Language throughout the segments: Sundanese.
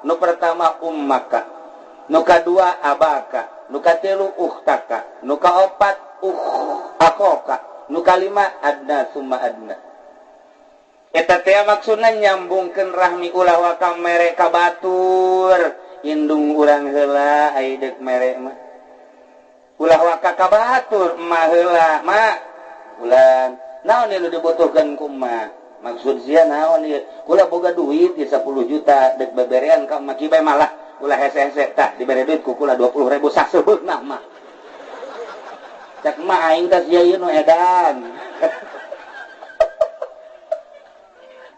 Nu pertama ummaka, nu kadua abaka, nu katilu ukhtaka, nu kaopat akhoka, nu kalima adna summa adna. Eta teh maksudna nyambungkeun rahmi ulah waka mere ka batur, indung urang heula ai deuk mere mah. Ulah waka ka batur emak heula, mak ulan naon ieu nu dibutuhkeun ku emak? Maksud sia naon ieu? Kula boga duit ieu 10 juta deuk beberean ka emak kieu bae malah ulah hese-hese tah dibere duit ku kula 20.000 saseuheuna mah. Cak emak aing teh sia ieu nu edan.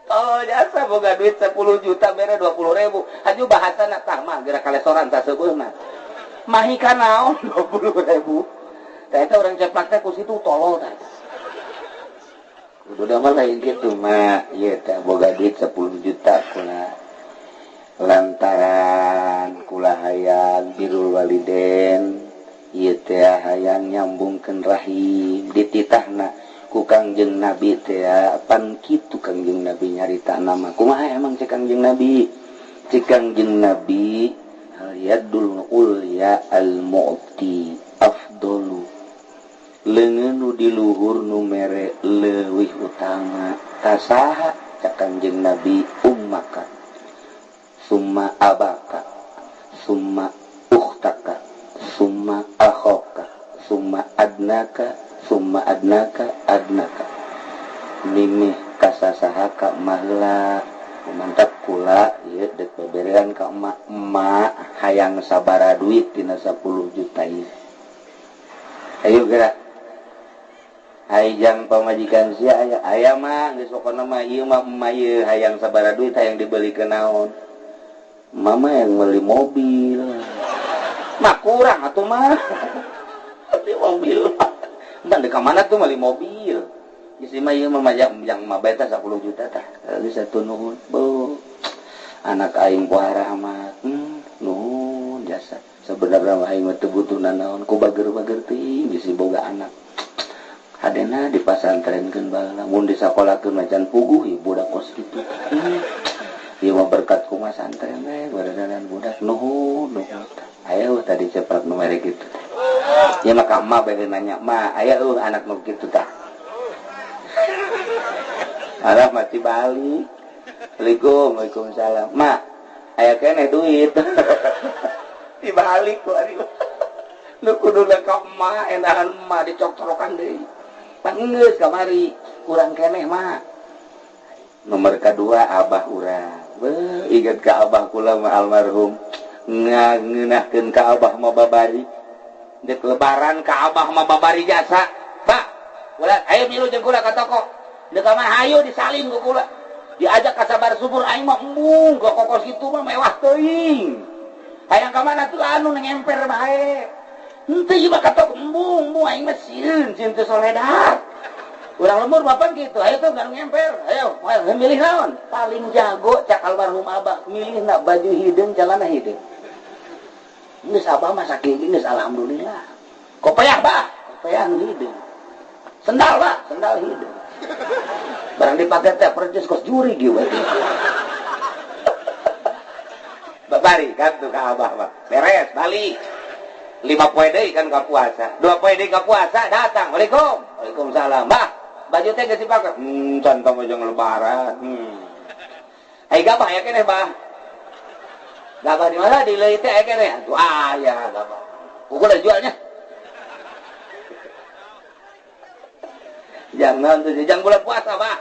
Oh jasa boga duit 10 juta bere 20.000. Haju bahasana tah mah geura kalesoran saseuheuna. Mahi ka naon 20.000. Tah eta urang ceplak teh ku situ tolol tah. Kudu mah lain kitu mah, ieu teh boga duit 10 juta kula. Lantaran kula hayang birrul waliden, ieu teh hayang nyambungkeun rahim dititahna ku Kangjeng Nabi teh pan kitu Kangjeng Nabi nyarita nama. Kumaha emang cek Kangjeng Nabi? Cek Kangjeng Nabi al yadul ulya al mu'ti afdalu. Leungeun nu di luhur nu mere leuwih utama tasaha cak Kangjeng Nabi ummaka summa abaka summa ukhtaka summa akhoka summa adnaka summa adnaka adnaka. Mimih kasasaha ka maheula mantap kula ieu deuk beberean ka emak, emak hayang sabaraha duit tina 10 juta ieu. Ayo geura. Hai jang pamajikan sia aya aya mah geus pokona mah ieu mah emak ieu hayang sabaraha duit hayang dibeli ke naon. Mama yang beli mobil. Mah kurang atuh mah. Beli mobil. Entah di mana tuh beli mobil. Geus mah ieu mah yang mah bae tah 10 juta tah. Geus satu nuhun. Beuh. Anak aing puara amat. Nuhun jasa. Sebenarnya mah aing mah teu butuh nanaon ku bager-bager teuing geus boga anak. Hadena dipasantrenkeun baheula mun disakolakeun macan puguh ieu budak kos kitu. Ieu mah berkat ku masantren we barenan budak nuhun nuhun. Aya tadi cepat nu mere kitu. Ieu mah ka emak bae nanya, "Ma, aya eueuh anak nu kitu tah?" Arah mati balik. Assalamualaikum, waalaikumsalam. Ma, aya keneh duit. Dibalik ku ari. Nu kuduna ka emak, enahan emak dicok-corokan deui. Geus kamari kurang keneh mah. Nomor kedua abah urang. Beuh, inget ka abah kula mah almarhum. Ngeunahkeun ka abah mah babari. Deuk lebaran ka abah mah babari jasa. Pak, ulah ayo milu jeung kula ka toko. Deuk ka mana hayu disalin ku kula. Diajak ka sabar subur aing mah embung ka kokos kitu mah mewah teuing. Hayang ka mana tuh anu ngemper bae. Henteu ieu mah ka toko embung, embung aing mah sieun, sieun teu soledat. Urang lembur bapan gitu, ayo tuh garung ngemper, ayo, ayo milih naon? Paling jago cak almarhum abah, milihna baju hideung, celana hideung. Geus abah mah sakieu geus alhamdulillah. Kopeah bah, kopeah nu hideung. Sendal bah, sendal hideung. Barang dipake teh percis kos juri kieu we. Babari kan tuh ka abah mah. Beres, balik. 5 poe deui kan ka puasa. 2 poe deui ka puasa datang. Waalaikum. Waalaikumsalam. Bah, baju teh geus dipake. Can tong jeung lebaran. Ai gabah aya keneh, Bah. Gabah di mana? Di leuit teh aya keneh. Atuh aya gabah. Pukul jualnya. Jangan tuh jang bulan puasa, Bah.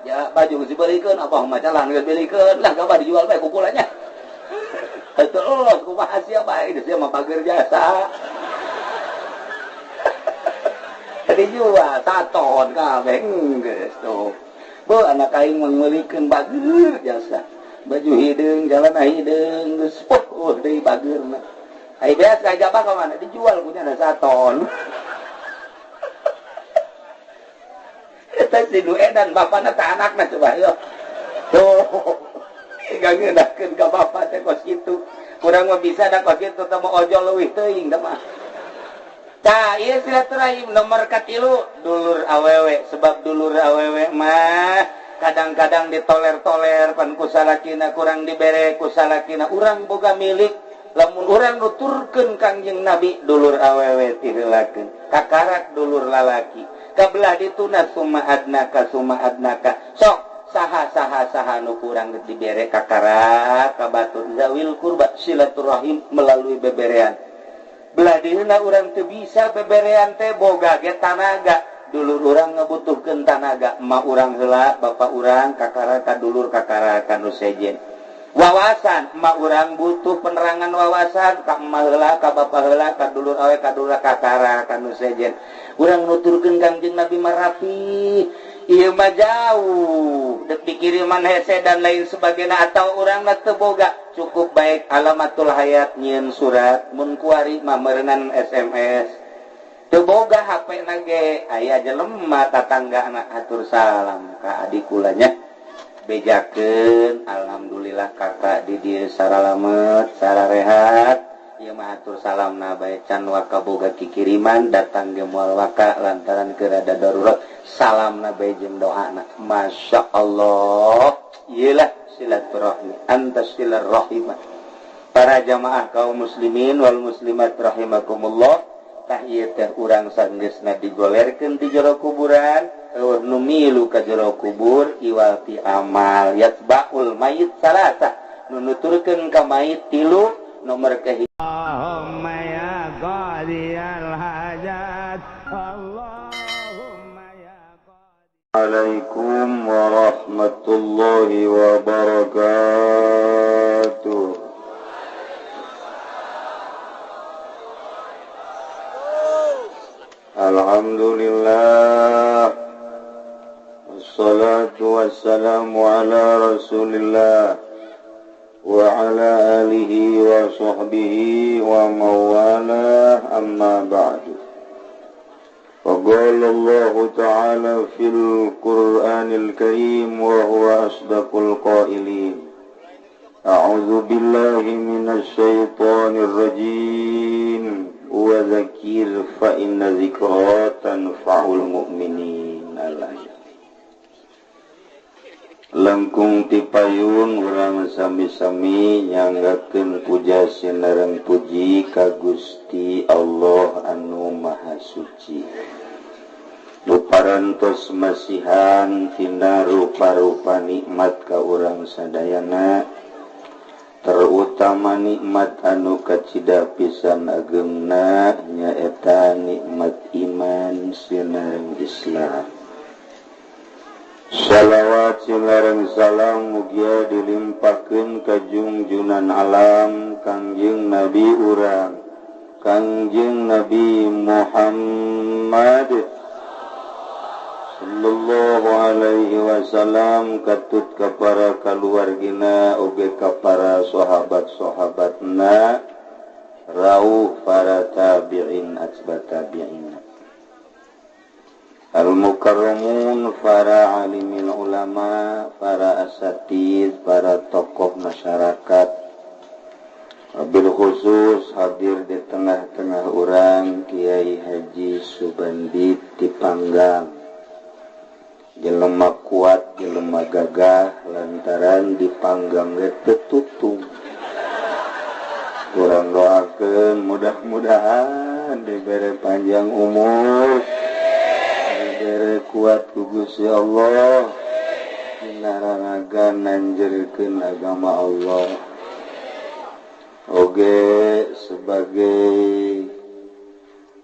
Ya baju geus dibelikeun, abah mah calan geus belikeun. Lah gabah dijual bae kukulannya. Terus kumaha sia bae geus sia mah bager jasa. Dijual saton kabeh geus tuh. Beuh anak aing mah meulikeun bager jasa. Baju hideung, celana hideung geus poh deui bageurna. Ai beas ka gabah ka mana dijual punya ada saton. Eta si nu edan bapana teh anakna coba yo. Tuh. Gak ngeunahkeun ka bapa teh kos kitu. Kurang mah bisa da kos kitu teh mah ojol leuwih teuing da mah. Tah ieu silaturahim nomor katilu dulur awewe, sebab dulur awewe mah Kadang-kadang ditoler-toler pan ku salakina kurang dibere ku salakina urang boga milik lamun urang nuturkeun Kangjeng Nabi dulur awewe tiheulakeun kakarak dulur lalaki kabelah dituna summa adnaka summa adnaka sok saha saha saha nu kurang dibere kakarak ka batur zawil kurba silaturahim melalui beberean belah dieuna urang teu bisa beberean teh boga ge tanaga dulur urang ngabutuhkeun tanaga emak urang heula bapak urang kakara ka dulur kakara ka nu sejen wawasan emak urang butuh penerangan wawasan ka emak heula ka bapak heula ka dulur awe ka dulur kakara ka nu sejen urang nuturkeun Kangjeng Nabi mah rapi ieu mah jauh dek dikiriman hese dan lain sebagainya atau urang na teu boga cukup baik alamatul hayat nyieun surat mun kuari mah meureunan SMS teu boga HP na ge aya jelema tatangga anak atur salam ka adik kulanya bejakeun alhamdulillah kakak di dieu saralamet sararehat ieu mah atur salamna bae can waka boga kikiriman datang ge moal waka lantaran keur ada darurat salamna bae jeung doana Masya Allah ieu lah silaturahmi anta silaturahim para jamaah kaum muslimin wal muslimat rahimakumullah tah ieu teh urang sanggeusna digolerkeun di jero kuburan eueuh nu milu ka jero kubur iwal ti amal yatbaul mayit salasa nu nuturkeun ka mayit tilu nomor ke Allahumma ya qadiyal hajat Allahumma ya qadi Assalamualaikum warahmatullahi wabarakatuh. Alhamdulillah wassalatu wassalamu ala rasulillah wa ala alihi wa sahbihi wa mawalah amma ba'du. Faqala Allah ta'ala fil Qur'anil Karim wa huwa asdaqul qailin. A'udzu billahi minasy syaithanir rajim. Wa dzakir fa inna dzikra tanfa'ul mu'minin. Langkung tipayun urang sami-sami nyanggakeun puja sinareng puji ka Gusti Allah anu Maha Suci. Nu parantos masihan tina rupa-rupa nikmat ka urang sadayana, terutama nikmat anu kacida pisan ageungna nyaeta nikmat iman sinareng Islam. Shalawat sinareng salam mugia dilimpahkeun ka junjunan alam Kangjeng Nabi urang Kangjeng Nabi Muhammad sallallahu alaihi wasallam katut ka para kaluargina oge ka para sahabat-sahabatna rauh para tabi'in atba tabi'in al-mukarramun, para alimin ulama, para asatid, para tokoh masyarakat, wabil khusus hadir di tengah-tengah orang Kiai Haji Subandi Tipanggang. Jelema kuat, jelema gagah, lantaran dipanggang ge teu tutung. Kurang doakeun mudah-mudahan diberi panjang umur, diberi kuat ku Gusti Allah, dina raraga nanjerkeun agama Allah. Oge sebagai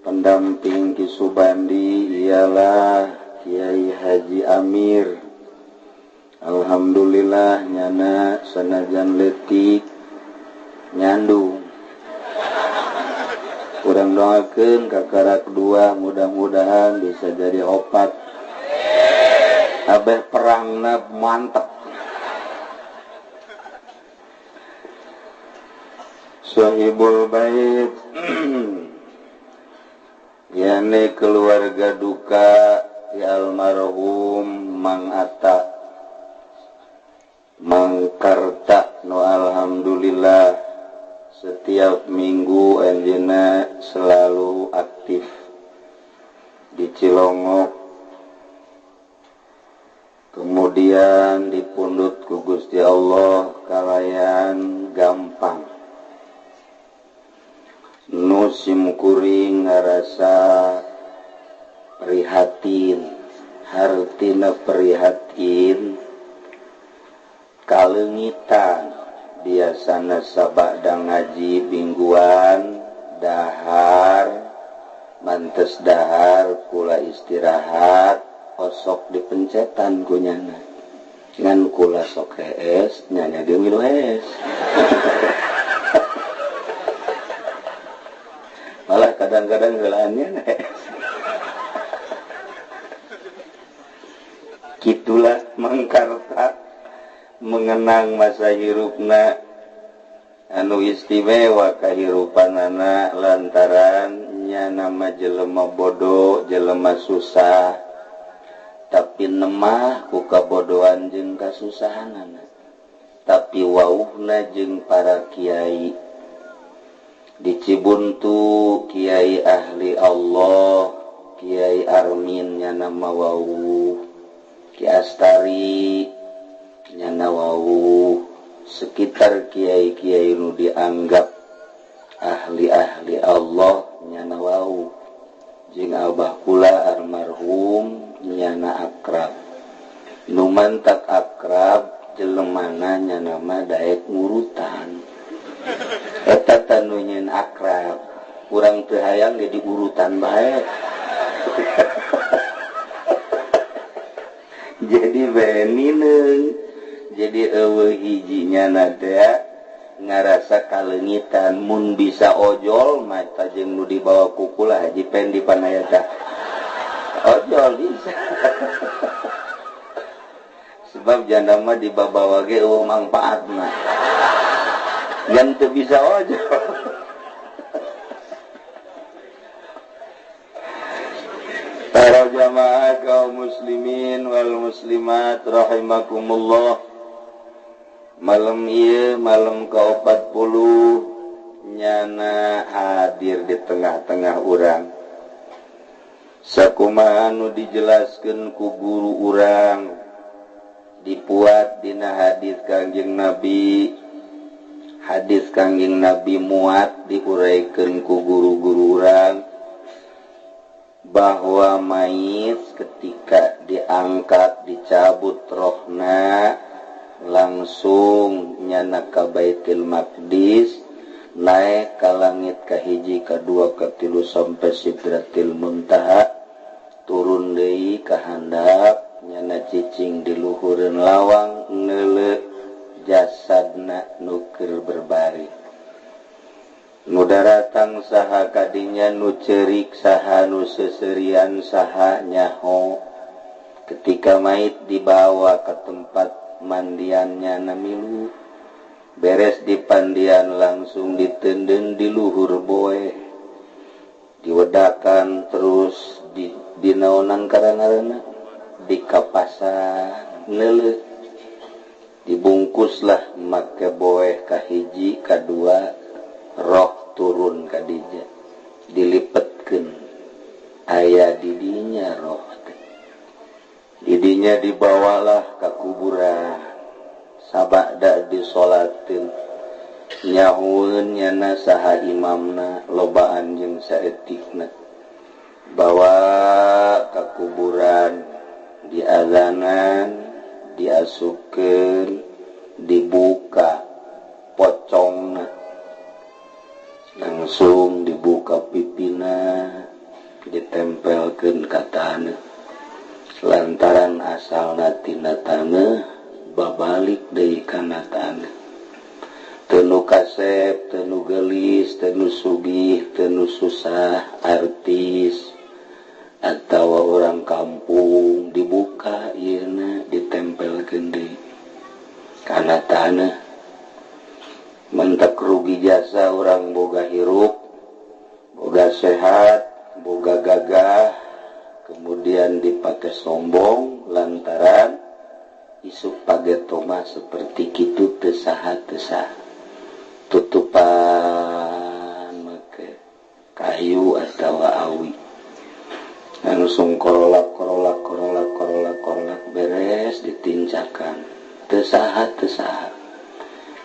pendamping Ki Subandi ialah Kiai Haji Amir. Alhamdulillah nyana sanajan leutik nyandung. Urang doakeun kakarak dua mudah-mudahan bisa jadi opat. Abeh perangna mantep. Sohibul bait yakni keluarga duka ti almarhum Mang Atta Mang Karta nu alhamdulillah setiap minggu anjeunna selalu aktif di Cilongok. Kemudian Kemudian dipundhut ku Gusti Allah kalayan gampang. Nu simkuring ngarasa prihatin, hartina prihatin kaleungitan biasana sabada ngaji mingguan dahar mantes dahar kula istirahat osok dipencetan ku nyana ngan kula sok hees nyana ge milu hees. Malah kadang-kadang heulaannya hees. Kitulah mangkarta mengenang masa hirupna anu istimewa kahirupanana lantaran nyana mah jelema bodoh, jelema susah, tapi nemah ku kabodohan jeung kasusahanana, tapi wauhna jeung para kiai di Cibuntu, kiai ahli Allah, Kiai Armin nyana mah wauh, Ki Astari nyana wauh, sekitar kiai-kiai nu dianggap ahli-ahli Allah nyana wauh, jeung abah kula almarhum nyana akrab, nu mantak akrab jelemana nyana mah daek ngurutan. Eta tanu nyeun akrab, urang teu hayang ge diurutan bae. Jadi benineung, jadi eueuh hiji nyana teh ngarasa kaleungitan mun bisa ojol mah jeung nu dibawa ku kula Haji Pendi panayata. Ojol bisa. Sebab janda mah dibabawa ge eueuh mangpaatna. Yang teu bisa ojol. Para jamaah kaum muslimin wal muslimat rahimakumullah. Malam ieu malam ke-40 nyana hadir di tengah-tengah urang. Sakumaha anu dijelaskeun ku guru urang dipuat dina hadis Kangjeng Nabi. Hadis Kangjeng Nabi muat diuraikan ku guru-guru urang bahwa mayit ketika diangkat dicabut rohna langsung nyana ka Baitul Maqdis naik ka langit kahiji kadua katilu sampai Sidratil Muntaha turun deui ka handap nyana cicing di luhureun lawang neuleuh jasadna nu keur berbaring. Nu daratang saha kadinya, nu cerik saha, nu seserian saha nyaho. Ketika mayit dibawa ke tempat mandiannya namilu, beres di pandian langsung ditenden di luhur boe, diwedakan terus di dinaonan karang-karana dikapasan neuleuh, dibungkuslah make boeh kahiji kadua, roh turun kadija dilipetkeun aya didinya roh teh. Didinya dibawalah ka kuburan sabada disolatin nyahueun nyana saha imamna lobaan jeung saeutikna, bawa ka kuburan diazanan diasupkeun dibuka pocongna langsung dibuka pipina ditempelkeun ka taneuh lantaran asalna tina taneuh babalik deui kana taneuh. Teu nu kasep, teu nu geulis, teu nu sugih, teu nu susah, artis atawa orang kampung dibuka ieuna ditempelkeun deui kana taneuh. Mentak rugi jasa orang boga hirup, boga sehat, boga gagah, kemudian dipakai sombong lantaran isuk pagetoma seperti kitu teu saha teu saha. Tutupan make kayu atawa awi. Langsung korolak korolak korolak korolak korolak beres ditincak. saha teu saha.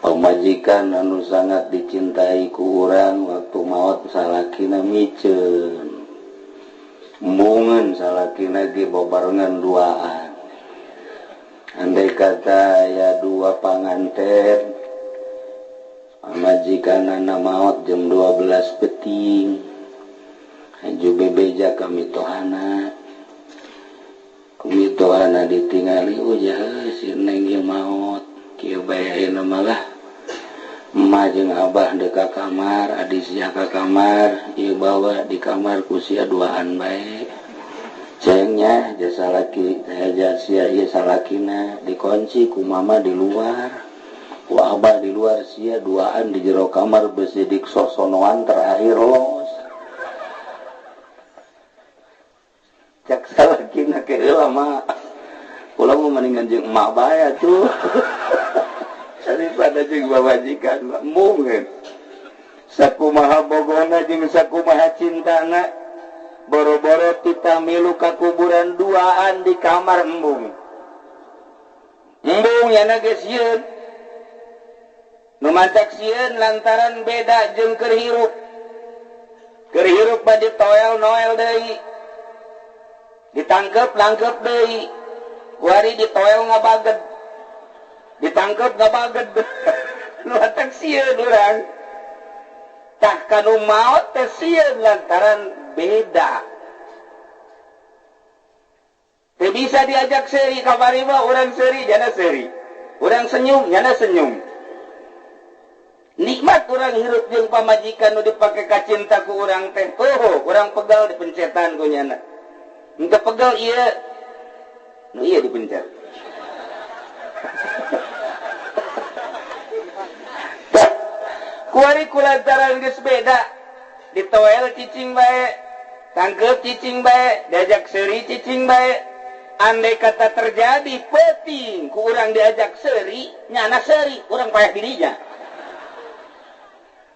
Pamajikan anu sangat dicintai ku urang waktu maot salakina miceun. Embungeun salakina ge babarengan duaan. Andai kata ya dua panganten pamajikanana maot jam 12 peting. Haju bebeja ka mitohana. Ku mitohana ditingali oh jahe si neng ieu maot. Kieu bae ayeuna malah emak jeung abah deuk ka kamar, adi sia ka kamar, ieu bawa di kamar ku sia duaan bae. Cengnya jasa laki, jasa sia ieu salakina dikunci ku mama di luar. Ku abah di luar sia duaan di jero kamar besidik sosonoan terakhir los. Cak salakina ke heula mah. Kula mah mendingan jeung emak bae atuh. Daripada jeung babajikan mungkin sakumaha bogona jeung sakumaha cintana boro-boro tita milu ka kuburan duaan di kamar embung. Embung yana geus sieun. Nu matak sieun lantaran beda jeung keur hirup. Keur hirup mah ditoel noel deui. Ditangkep langkep deui. Kuari ditoel ngabaged. Ditangkep ngabaged. Nu matak sieun urang. Tah kanu maot teh sieun lantaran beda. Teu bisa diajak seuri kamari mah urang seuri jana seuri. Urang senyum jana senyum. Nikmat urang hirup jeung pamajikan nu dipake kacinta ku urang teh. Oh, urang pegal dipencetan ku nyana. Henteu pegal ieu. Nu ieu dipencet. Kuari kulantaran geus beda. Ditoel cicing bae, tangkep cicing bae, diajak seuri cicing bae. Andai kata terjadi penting ku urang diajak seuri, nyana seuri, urang payah dirinya.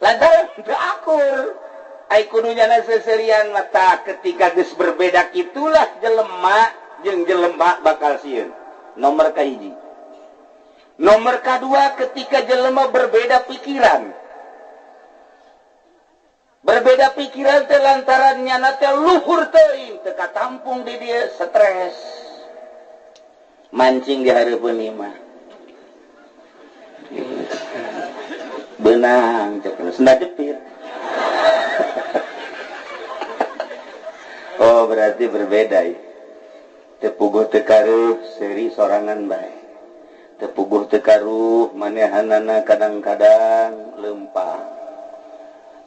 Lantaran teu akur. Ai kudu nyana seserian mata ketika geus berbeda kitulah jelema jeung jelema bakal sieun. Nomor kahiji. Nomor kadua ketika jelema berbeda pikiran. Berbeda pikiran teh lantaran nyana teh luhur teuing teu katampung di dieu stres. Mancing di hareupeun imah. Benang cek senda jepit. Oh berarti berbeda ya. Teu puguh teu karuh seuri sorangan bae. Teu puguh teu karuh manehanana kadang-kadang lempang.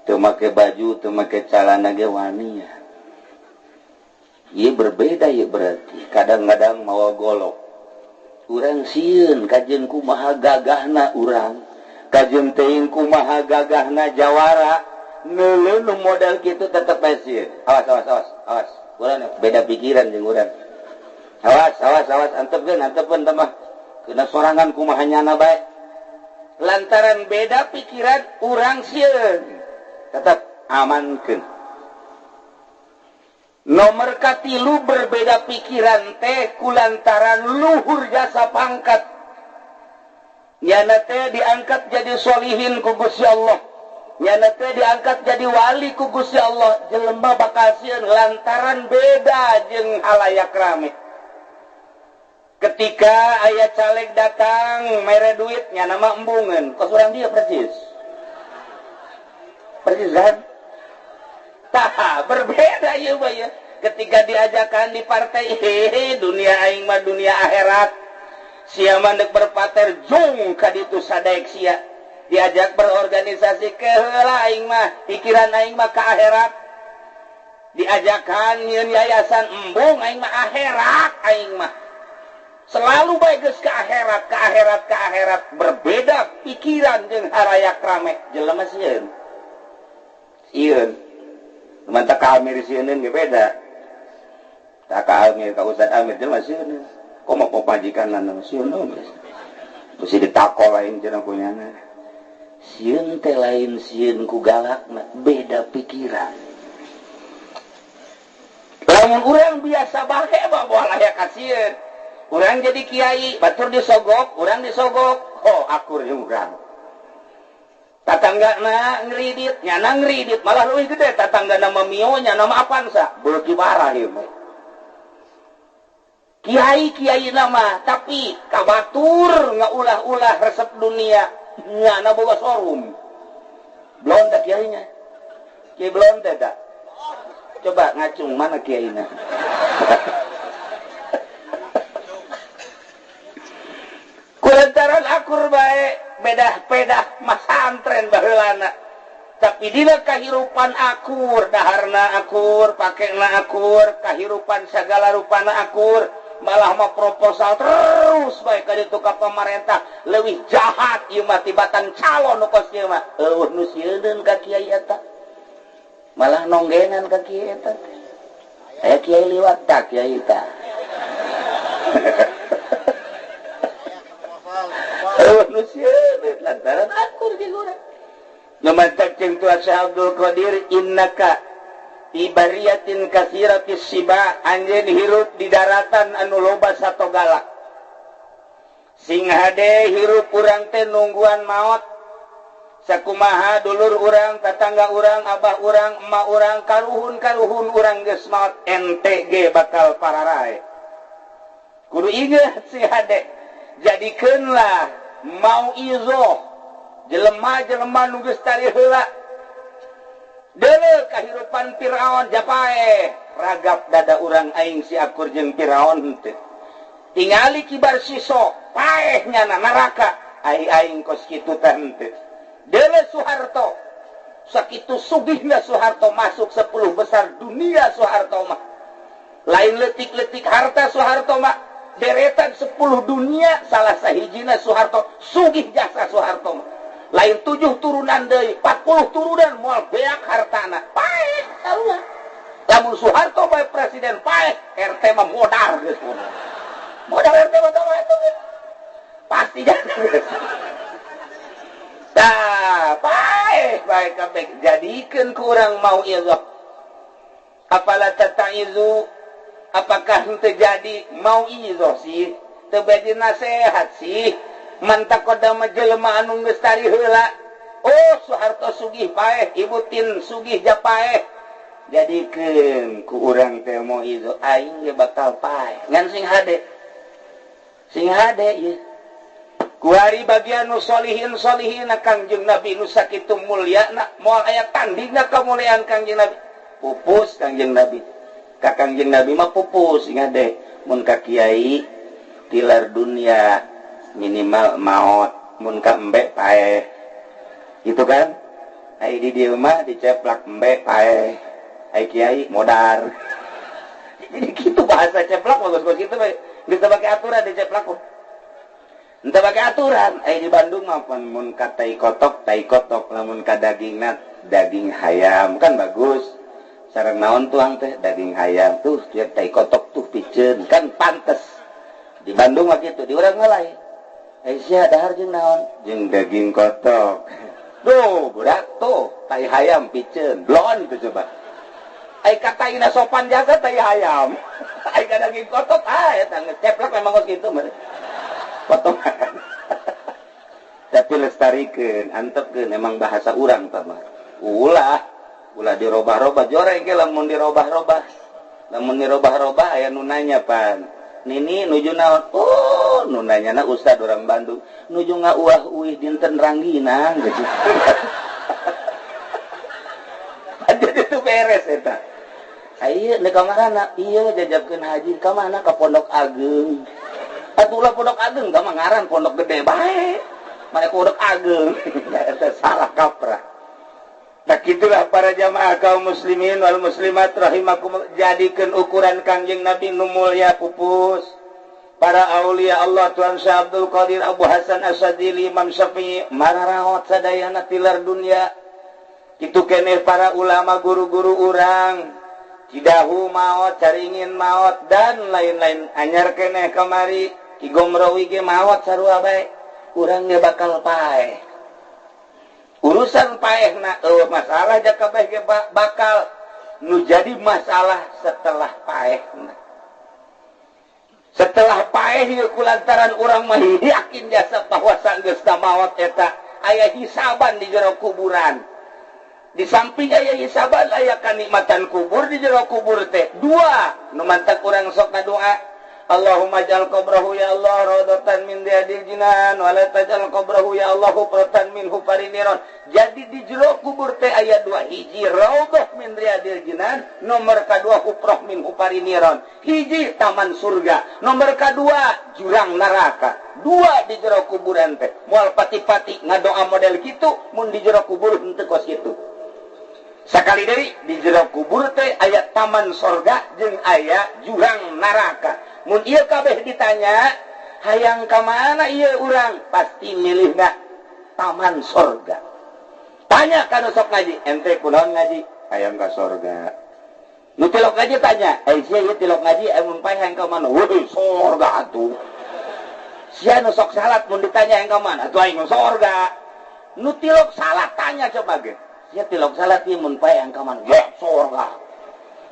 Teu make baju, teu make calana ge wani ya. Ieu berbeda ieu berarti. Kadang-kadang mawa golok. Urang sieun kajeun kumaha gagahna urang. Kajeun teuing kumaha gagahna jawara. Neuleuh nu model kitu tetep bae sieun. Awas awas awas awas. Urang beda pikiran jeung urang. Awas awas awas antepkeun antepkeun tambah. Kena sorangan kumaha nyana bae. Lantaran beda pikiran urang sieun. Tetap amankeun. Nomor katilu berbeda pikiran teh kulantaran luhur jasa pangkat. Nyana teh diangkat jadi solihin ku Gusti Allah. Nyana teh diangkat jadi wali ku Gusti Allah. Jelema bakal sieun lantaran beda jeung halayak rame. Ketika aya caleg datang mere duit nyana mah embungeun. Kos urang dia persis. Persis kan? Tah, berbeda ieu mah ya. Ketika diajakan di partai, hehe, dunia aing mah dunia akhirat. Sia mah deuk berpater jung ka ditu sadaek sia. Diajak berorganisasi ke heula aing mah, pikiran aing mah ka akhirat. Diajakan nyieun yayasan embung aing mah akhirat aing mah. Selalu bae geus ka akhirat, ka akhirat, ka akhirat. Berbeda pikiran jeung harayak rame. Jelema sieun. Sieun. Mantap ka Amir sieun ge beda. Tak ka Amir ka Ustaz Amir jelema sieun. Komo pamajikanna sieun geus. Bisi ditakol lain cenah ku nyana. Sieun teh lain sieun ku galakna, beda pikiran. Lamun urang biasa bae mah moal aya kasieun. Urang jadi kiai, batur disogok, urang disogok. Oh, akur jeung urang. Tatanggana ngridit, nyana ngridit, malah leuwih gede tatanggana mah Mio, nyana mah Avanza. Beuki parah ieu mah. Kiai-kiai nama tapi kabatur ngaulah-ulah resep dunia, nyana boga showroom. Blonde kiainya. Kiai blonde tak? Coba ngacung mana kiainya. Kulantaran akur bae bedah-pedah masantren baheulana. Tapi dina kahirupan akur, daharna akur, pakena akur, kahirupan sagala rupana akur, malah mah proposal terus bae ka ditu ka pamarentah leuwih jahat ieu mah tibatan calon nu kos ieu mah. Eueuh nu sieun ka kiai eta. Malah nonggenan ka kiai eta teh. Aya kiai liwat tak kiai ta. Eueuh nu sieun lantaran akur jeung urang. Numantak jeung Tuhan Syekh Abdul Qadir innaka ibariyatin kasiratis siba anjeun hirup di daratan anu loba satogalak. Sing hade hirup urang teh nungguan maot. Sakumaha dulur urang, tatangga urang, abah urang, emak urang, karuhun-karuhun urang geus maot ente ge bakal pararae. Kudu inget sing hade. Jadikeunlah mau izoh jelema-jelema nu geus tari heula. Deuleu kahirupan Firaun japae ragap dada urang aing si akur jeung Firaun teh. Tingali kibar siso paeh nyana neraka ai aing kos kitu teh henteu. Deuleu Soeharto sakitu sugihna Soeharto masuk 10 besar dunia Soeharto mah. Lain leutik-leutik harta Soeharto mah deretan 10 dunia salah sahijina Soeharto sugih jasa Soeharto mah. Lain 7 turunan deui, 40 turunan moal beak hartana. Paeh sarua. Lamun Soeharto bae presiden paeh, RT mah modar geus. Modar RT mah tong eta geus. Pasti jadi. Tah, paeh bae kabeh jadikeun ku urang mau ieu. Afala tataizu, apakah henteu jadi mau ieu sih? Teu bade nasehat sih. Mantak kodama jelema anu geus tari heula. Oh, Soeharto sugih paeh, Ibu Tin sugih japaeh. Jadikeun ku urang teh mau ieu aing ge bakal paeh. Ngan sing hade. Sing hade ieu. Kuari bagian nu solihin solihina Kangjeng Nabi nu sakitu mulyana moal aya tandingna kamuliaan Kangjeng Nabi. Pupus Kangjeng Nabi. Ka Kangjeng Nabi mah pupus sing hade. Mun ka kiai tilar dunia minimal maot, mun ka embe paeh. Gitu kan? Ai di dieu mah diceplak embe paeh. Ai kiai modar. Jadi gitu bahasa ceplak mah geus kitu bae. Geus teu pake aturan diceplak mah. Henteu pake aturan. Ai di Bandung mah mun ka tai kotok, lamun ka dagingna daging hayam kan bagus. Sareng naon tuang teh daging hayam tuh tiap tai kotok tuh piceun kan pantes. Di Bandung mah kitu, di urang mah lain. Aisyah dahar jeung naon? Jeung daging kotok. Duh, budak tuh tai hayam piceun, blon itu coba. Ai kataina sopan jaga tai hayam. Ai ka daging kotok ah eta ngeceplak memang kos kitu mah. Potongan. Tapi lestarikeun, antepkeun emang bahasa urang tah mah. Ulah, ulah dirobah-robah joreng ge lamun dirobah-robah. Lamun dirobah-robah aya nu nanya pan. Nini nuju naon? Oh, nu nanyana ustad orang Bandung. Nuju ngauah-uih dinten rangginang gitu. Jadi itu beres eta. Ieu deuk ka mana? Ieu jajabkeun haji ka mana? Ka Pondok Ageng. Atuh ulah Pondok Ageng ka mah ngaran Pondok Gede bae. Mana Pondok Ageng. Eta salah kaprah. Nah kitulah para jamaah kaum muslimin wal muslimat rahimakum, jadikeun ukuran Kangjeng Nabi nu mulya pupus. Para aulia Allah Tuhan Syekh Abdul Qadir Abu Hasan Asy-Syadzili Imam Syafi'i mararaot sadayana tilar dunia. Kitu keneh para ulama guru-guru urang Cidahu maot, Caringin maot dan lain-lain. Anyar keneh kamari Ki Gomrowi ge maot sarua bae. Urang ge bakal paeh. Urusan paehna eueuh masalah jaka kabeh ge bakal nu jadi masalah setelah paehna. Setelah paeh ieu kulantaran urang mah yakin jasa bahwa sanggeus maot eta aya hisaban di jero kuburan. Di samping aya hisaban aya kanikmatan kubur di jero kubur teh. Dua nu mantak urang sok ngadoa, Allahumma ja'al qabrahu ya Allah raudatan min riyadil jinan wa la taj'al qabrahu ya Allah hufratan min hufarin niran. Jadi di jero kubur teh aya dua, hiji raudhah min riyadil jinan, nomor kadua hufrah min hufarin niran. Hiji taman surga, nomor kadua jurang neraka. Dua di jero kuburan teh. Moal pati-pati ngadoa model kitu mun di jero kubur henteu kos kitu. Sakali deui di jero kubur teh aya taman sorga jeung aya jurang neraka. Mun ieu kabeh ditanya, hayang ka mana ieu urang? Pasti milihna taman sorga. Tanya ka nu sok ngaji, ente kunaon ngaji? Hayang ka sorga. Nu tilok ngaji tanya, eh sia ieu tilok ngaji mun paeh hayang ka mana? Weuh, sorga atuh. Sia nu sok salat mun ditanya hayang ka mana? Atuh aing sorga. Nu tilok salat tanya coba ge. Sia tilok salat ieu mun paeh hayang ka mana? Ya sorga.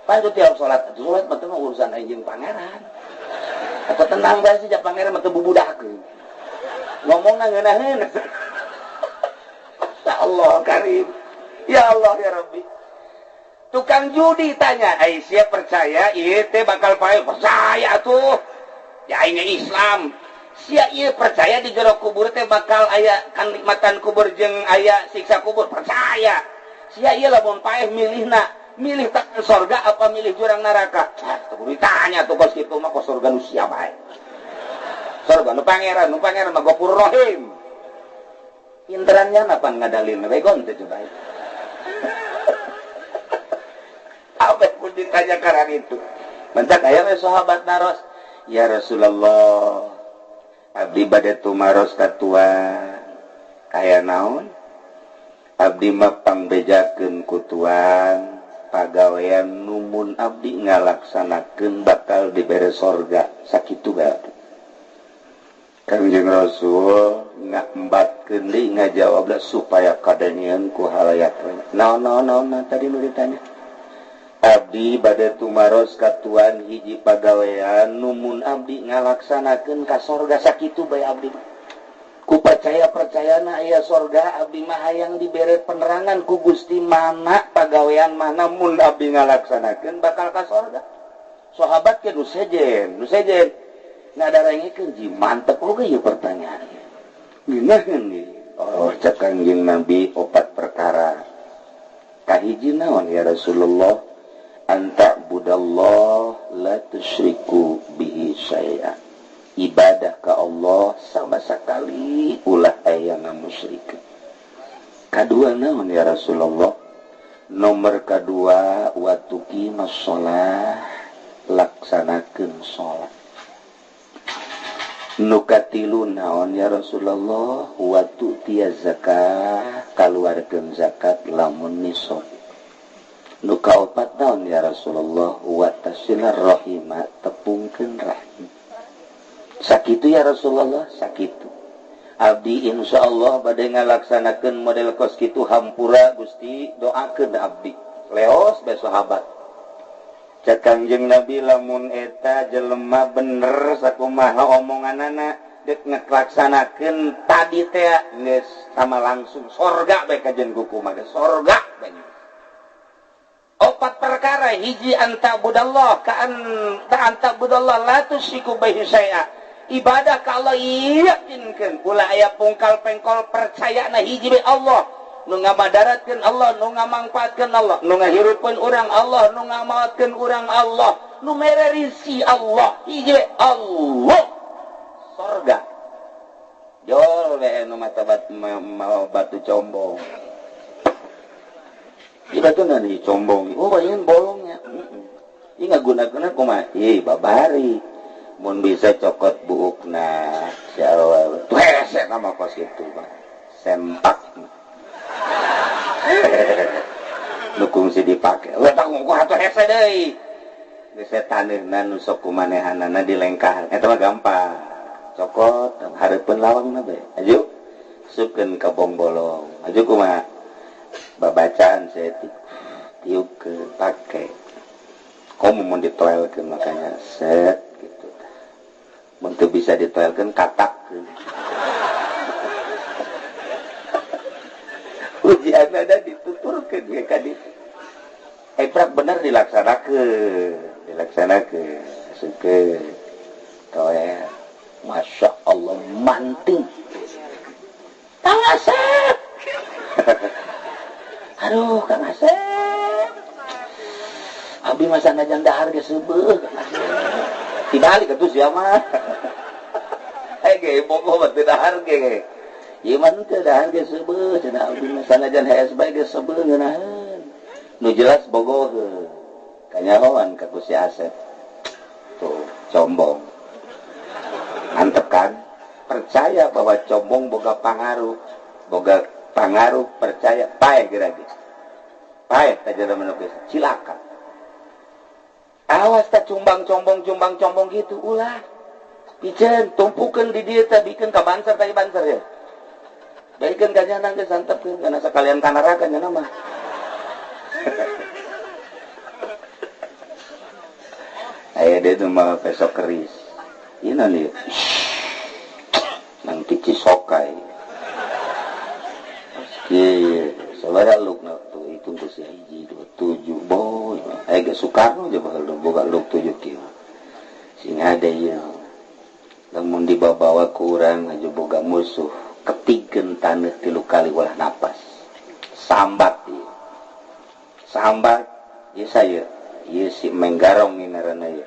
Pan tu tiap salat, salat mah teu urusan aing jeung pangeran. Atau tenang bae sih pangeran mah teu bubudakeun. Ngomongna ngeunaheun. Ya Allah karim. Ya Allah ya Rabbi. Tukang judi tanya, ai sia percaya ieu teh bakal paeh? Percaya tuh. Ya aing Islam. Sia ieu percaya di jero kubur teh bakal aya kanikmatan kubur jeung aya siksa kubur? Percaya. Sia ieu lamun paeh milihna milih tak sorga apa milih jurang neraka? Ah, ditanya tuh kos kitu mah kos sorga nu sia bae. Sorga nu pangeran mah Ghafur Rahim. Pinterannya napa ngadalil begon teh coba. Apa pun ditanya karang itu. Mentak aya we sahabat naros, ya Rasulullah, abdi bade tumaros ka tuan. Aya naon? Abdi mah pangbejakeun ku tuan. Pagawean numun abdi ngalaksanakeun bakal dibere sorga sakitu bae. Kangjeng Rasul ngambatkeun deui ngajawabna supaya kadengeun ku halayak. Naon naon naon tadi nu ditanya? Abdi bade tumaros ka tuan hiji pagawean numun abdi ngalaksanakeun ka sorga sakitu bae abdi. Ku percaya-percayana aya sorga abdi mah hayang dibere penerangan ku Gusti mana pagawean mana mun abdi ngalaksanakeun bakal ka sorga. Sahabat ke nu sejen ngadarengekeun ji mantep oge ieu pertanyaan. Ngeunaheun ieu. Oh cek Kangjeng Nabi opat perkara. Kahiji naon ya Rasulullah? Anta budallah la tusyriku bihi syai'a. Ibadah ke Allah sama sekali ulah aya ngamusyrikeun. Kadua naon ya Rasulullah? Nomor kadua wa tuqimus shalah, laksanakeun salat. Nu katilu naon ya Rasulullah? Wa tu'tiya zakah, kaluarkeun zakat lamun nisab. Nu kaopat naon ya Rasulullah? Wa tasilar rahima, tepungkeun rahim. Sakitu ya Rasulullah, sakitu. Abdi insyaallah bade ngalaksanakeun model kos kitu hampura Gusti, doakeun abdi. Leos bae sahabat. Cek Kangjeng Nabi lamun eta jelema bener sakumaha omonganana deuk ngalaksanakeun tadi teh geus sama langsung sorga bae kajen kuku mah sorga bae. Opat perkara, hiji anta budallah ka anta budallah la tusyriku bihi syai'a. Ibadah ka Allah yakinkeun ulah aya pungkal pengkol percayana hiji bae Allah nu ngamadaratkeun Allah, nu ngamangpaatkeun Allah, nu ngahirupkeun urang Allah, nu ngamaotkeun urang Allah, nu mere rizki Allah, hiji bae Allah. Sorga. Jol we nu mata batu combong. Ieu batu na combong. Oh, ingin bolongnya. Ieu ngagunakeunna kumaha? Ih, babari. Mun bisa cokot buukna siawa tuh hese nama kos kitu mah sempak nu kungsi dipake letak ngukuh atuh hese deui geus taneuhna nu sok kumanehanana dilengkahan eta mah gampang cokot hareupeun lawangna bae aju supkeun ka bongbolong aju kumaha babacaan saeutik tiupkeun pake komo mun ditoelkeun makanya set gitu. Mun teu bisa ditoelkeun katak. Ujian ada dituturkeun ge ka ditu. Prak bener dilaksanakeun, dilaksanakeun. Asupkeun. Toel. Masya Allah manting. Kang Asep. Aduh, Kang Asep. Abi masa ngajang dahar ge seubeuh Kang Asep. Dibalik atuh sia mah. Ge bogo mah teu dahar ge. Ieu mah teu dahar ge seubeuh cenah abdi mah sanajan hees bae ge seubeuh ngeunaheun. Nu jelas bogoheun. Kanyahoan ka ku si Asep. Tuh, combong. Mantep kan? Percaya bahwa combong boga pangaruh. Boga pangaruh percaya paeh geura ge. Paeh teh jelema nu geus cilaka. Awas tak cumbang combong cumbang combong gitu ulah. Piceun tumpukeun di dieu teh bikeun ka banser teh banser ya. Baikeun ka nyana geus santepkeun kana sakalian ka neraka nyana mah. Aya deui nu mah besok keris. Ieu naon ieu? Nang ti Cisokai. Kieu sabaraha lukna tuh hitung ku si hiji 2 7 boy. Aya ge Soekarno je bakal boga luk 7 kieu. Sing hade ieu. Lamun dibawa ku urang aja boga musuh ketigeun taneuh 3 kali ulah napas. Sambat ieu. Sambat ieu saya. Ieu si Menggarong ieu ngaranna ieu.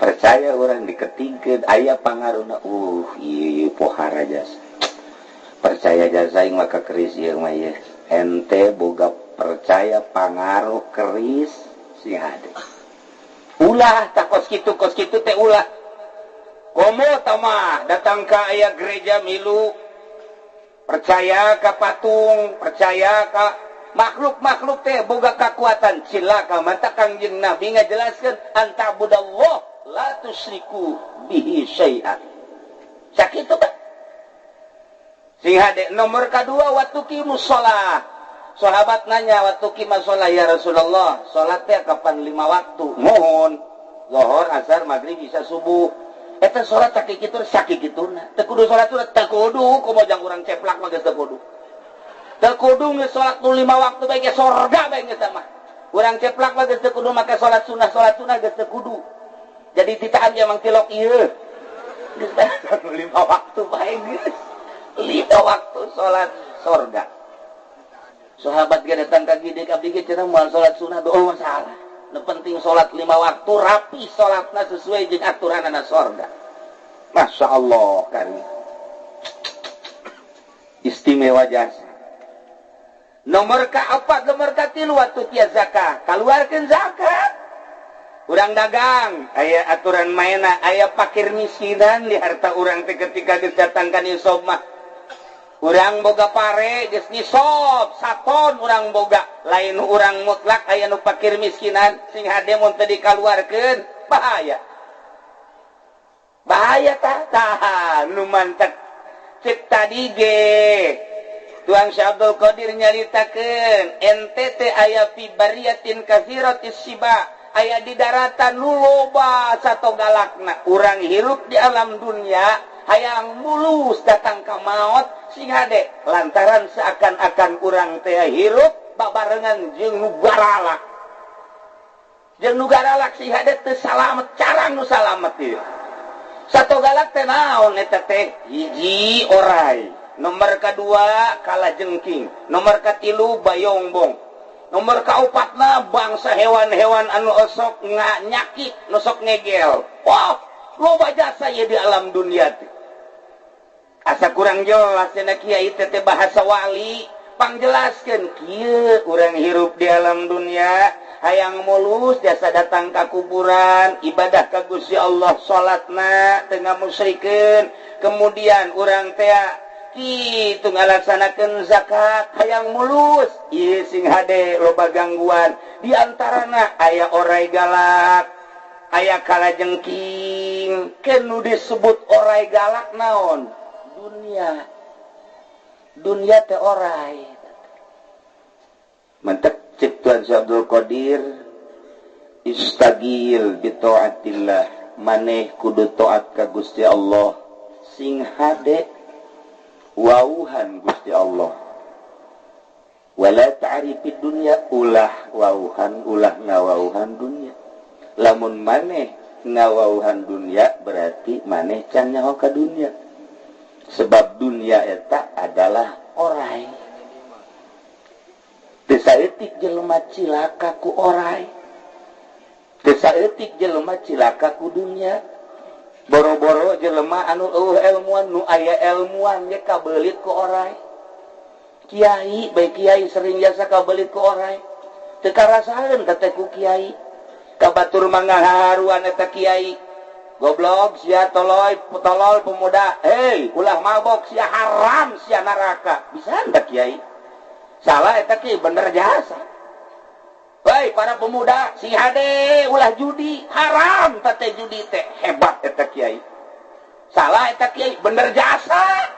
Percaya orang diketingkeun aya pangaruhna ieu pohara jasa. Percaya jasa aing mah ka keris ieu mah ieu. Ente boga percaya pangaruh keris sing hade. Ulah tah kos kitu teh ulah. Komo tamah datang ka aya gereja milu percaya ka patung, percaya ka makhluk-makhluk teh boga kakuatan cilaka manta Kangjeng Nabi ngajelaskeun antabudallah la tusyriku bihi syai'an. Sakitu teh. Sing hade nomor kadua waktu qimus shalah. Sahabat nanya waktu qimus shalah ya Rasulullah, salat teh kapan 5 waktu? Mohon. Zuhur, asar, maghrib, isya, subuh. Eta salat sakitu sakituna. Teu kudu salat teu kudu komo jang urang ceplak mah geus teu kudu. Teu kudu geus salat nu 5 waktu bae ge sorga bae geus mah. Urang ceplak mah geus teu kudu make salat sunnah geus teu kudu. Jadi ditahan ge mang tilok ieu. Geus 5 waktu bae geus. 5 waktu salat sorga. Sahabat ge datang ka gede ka abdi ge cenah moal salat sunnah doa masalah. Nu penting salat 5 waktu rapi salatna sesuai jeung aturanana sorga. Masya Allah kari. Istimewa jasa. Nomor ka-4, nomor ka-3 waktu tia zakat. Kaluarkeun zakat. Urang dagang, aya aturan maena, aya pakir miskinan di harta urang teh ketika geus datang ka nisab mah. Urang boga pare geus nisab, saton urang boga, lain urang mutlak aya nu pakir miskinan sing hade mun teu dikaluarkeun, bahaya. Bahaya tah tah nu mantek cek tadi ge. Tuang Syekh Abdul Qadir nyaritakeun NTT aya fi bariyatin katsiratis siba. Aya di daratan nu loba sato galakna urang hirup di alam dunia hayang mulus datang ka maot sing hade lantaran seakan-akan urang teh hirup babarengan jeung nu garalak sing hade teu salamet carang nu salamet ieu sato galak teh naon eta teh hiji orai nomor kadua kalajengking nomor katilu bayongbong nomor kaopatna bangsa hewan-hewan anu osok nyakit, nosok ngegel. Wah, loba jasa ye di alam dunia teh. Asa kurang jelas cenah kiai teh bahasa wali, pangjelaskeun kieu urang hirup di alam dunia, hayang mulus jasa datang ka kuburan, ibadah ka Gusti Allah, salatna teu ngamusyrikeun, kemudian urang teh kitu ngalaksanakeun zakat hayang mulus ieu sing hade loba gangguan di antarana aya orai galak aya kalajengking keun disebut orai galak naon dunia dunia teh orai mentek cek Tuan Syekh Abdul Qadir Istagil bi taatillah, maneh kudu taat ka Gusti Allah sing hade wauhan Gusti Allah. Wala ta'rifid dunya, ulah wauhan, ulah ngawauhan dunya. Lamun maneh ngawauhan dunya berarti maneh can nyaho ka dunya. Sebab dunia eta adalah orai. Teu saeutik jelema cilaka ku orai. Teu saeutik jelema cilaka ku dunya. Boro-boro jelema anu eueuh elmuan, nu aya elmuan ge kabelit ku orai. Kiai, bae kiai sering jasa kabelit ku orai. Teu karasaeun teh ku kiai. Ka batur mangaharuan eta kiai. Goblok sia toloy, tolol pemuda. Hei, ulah mabok sia, haram sia neraka. Bisa anda kiai? Salah eta kiai, bener jasa. Hei, para pemuda, sing hade ulah judi, haram teh judi teh. Hebat eta kiai. Salah eta kiai, bener jasa.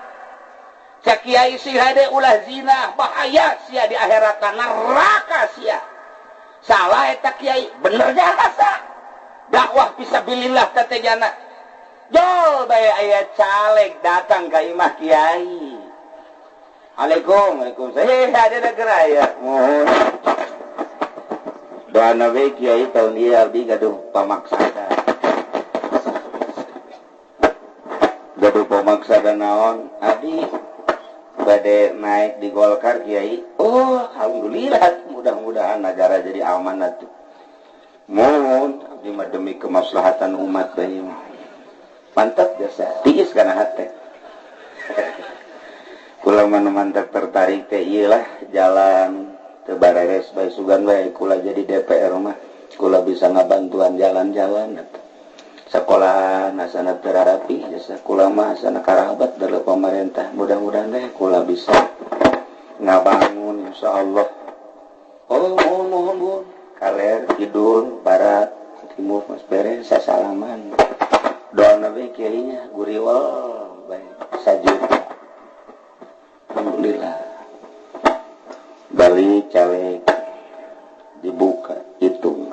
Cak kiai sing hade ulah zina, bahaya sia di akhirat, neraka sia. Salah eta kiai, bener jasa. Dakwah fisabilillah teh jana. Jol bae aya caleg datang ka imah kiai. Assalamualaikum, waalaikumsalam. Hei, ada negara ya. Mohon. Doana we kiai tahun ieu abdi gaduh pamaksada. Gaduh pamaksada naon? Abdi bade naik di Golkar kiai. Oh, alhamdulillah, mudah-mudahan negara jadi aman atuh. Mohon abdi mah demi kemaslahatan umat bae mah. Mantap jasa, tiis kana hate. Kula mah mantap tertarik teh ieu lah jalan teu bareres bae sugan bae kula jadi DPR mah. Kula bisa ngabantuan jalan-jalan atuh. Sekolah asana teu rarapi jasa kula mah asana karabat dari pemerintah. Mudah-mudahan deh kula bisa ngabangun insyaallah. Oh, mohon mohon mohon. Kaler, kidul, barat, timur, mas beres, sasalaman. Doa nabi kiainya, guriwal, baik, sajuta. Alhamdulillah. Balik caleg, dibuka, hitung.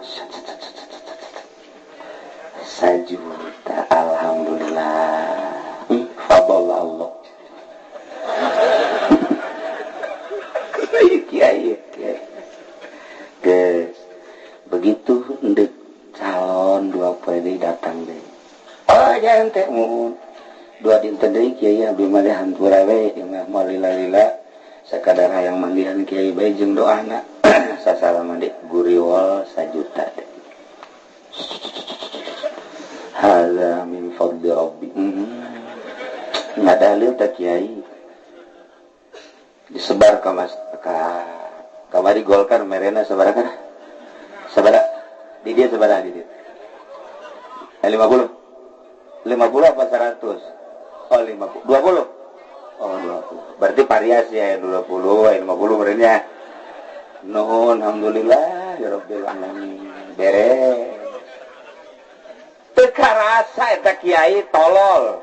Sajuta, alhamdulillah. Fadl Allah. Kiai, kiai. Guys. Begitu ndek calon dua poe datang deh. Oh jangan teh mun. Dua dinten deui kiai abdi mah hampura we mah moal lila-lila sakadar hayang manggihan kiai bae jeung doana. Sasalaman deui guriwal sajuta deh. Hadza min fadli rabbi. Ngadalil teh kiai. Disebar ka masyarakat. Kamari Golkar merena sabaraha? Sabara di dia sabara di dia. 50. 50 apa 100? Oh 50. 20. Oh 20. Berarti variasi ya 20, 50 merenya. Nuhun alhamdulillah ya rabbil alamin. Beres. Teu karasa eta kiai tolol.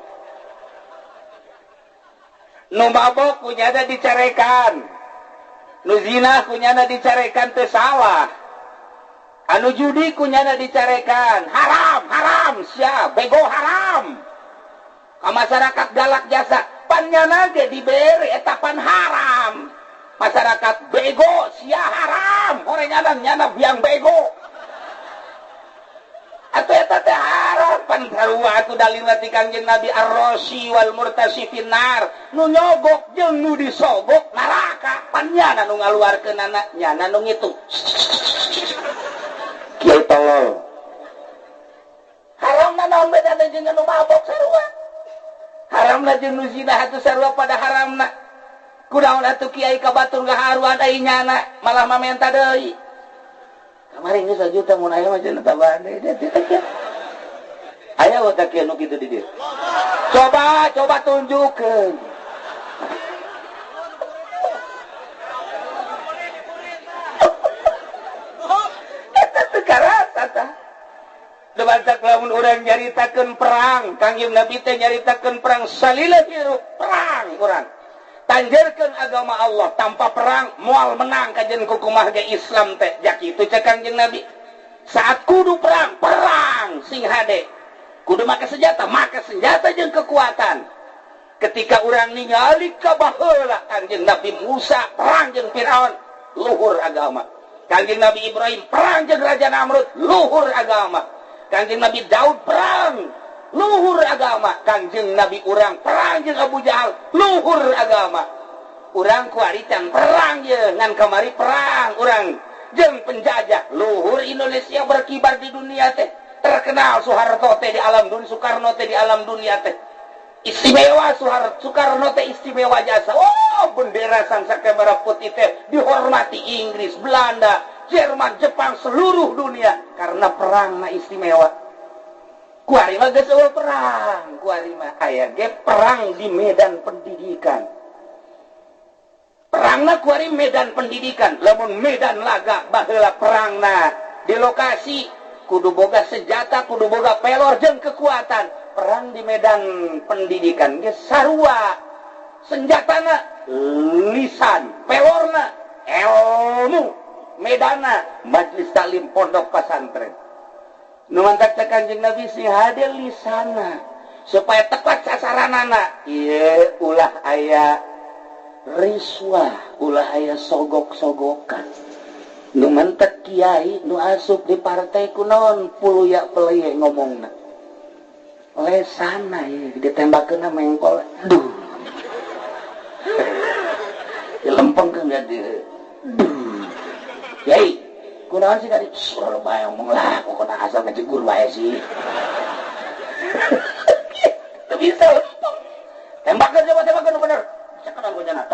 Nu mabok kunyana dicarekan. Nu zina kunyana dicarekan teu salah. Anu judi kunyana dicarekan, haram, haram, sia, bego haram. Ka masyarakat galak jasa, pan nyana ge dibere eta pan haram. Masyarakat bego, sia haram, horenganan nyana biang bego. Atuh eta teh haram, pan sarua atuh dalil ti Kangjeng Nabi ar-rasi wal murtasi finnar, nu nyogok jeung nu disogok neraka, pan nyana nu ngaluarkeunana, nyana nu ngitung. Kiai tolol. Haramna naon bedana jeung anu mabok sarua? Haramna jeung nu zina atuh sarua pada haramna. Kunaon atuh kiai ka batur ngaharuan ai nyana malah mamenta deui. Kamari geus sajuta mun aya mah cenah tambahan deui teh teh. Aya wa teh nu kitu di dieu. Coba coba tunjukkeun. Debantak lamun urang nyaritakeun perang, Kangjeng Nabi teh nyaritakeun perang salila hirup perang urang. Tanjerkeun agama Allah tanpa perang moal menang kajen kukumaha ge Islam teh. Jak kitu cek Kangjeng Nabi. Saat kudu perang, perang sing hade. Kudu make senjata jeung kekuatan. Ketika urang ningali ka baheula Kangjeng Nabi Musa perang jeung Firaun, luhur agama. Kangjeng Nabi Ibrahim perang jeung Raja Namrud, luhur agama. Kangjeng Nabi Daud perang, luhur agama. Kangjeng Nabi urang perang jeung Abu Jahal, luhur agama. Urang kuari can perang ye, ngan kamari perang urang jeung penjajah. Luhur Indonesia berkibar di dunia teh, terkenal Soeharto teh di alam dunia, Soekarno teh di alam dunia teh. Istimewa Soeharto, Soekarno teh istimewa jasa. Oh, bendera sang saka merah putih teh dihormati Inggris, Belanda, Jerman, Jepang, seluruh dunia karena perangna istimewa. Kuari mah geus eueuh perang, kuari mah aya ge perang di medan pendidikan. Perangna kuari medan pendidikan, lamun medan laga baheula perangna di lokasi kudu boga senjata, kudu boga pelor jeung kekuatan. Perang di medan pendidikan ge sarua, senjatana lisan, pelorna ilmu, medana majelis taklim pondok pesantren. Nu mantak teh Kanjeng Nabi sing hade lisana supaya tepat sasaranana. Ieu ulah aya riswah, ulah aya sogok-sogokan. Nu mantak kiai nu asup di partai kunaon puluya peleye ngomongna. Lesana ye ditembakeun mengkol. Duh. Dilempengkeun ka dieu. Duh. Kiai, kunaon sih tadi? Surah bae ngomong lah, pokona asal ngejegur bae sih. Teu bisa lempeng. Tembakeun coba, tembakeun bener. Cekanan ku nyana.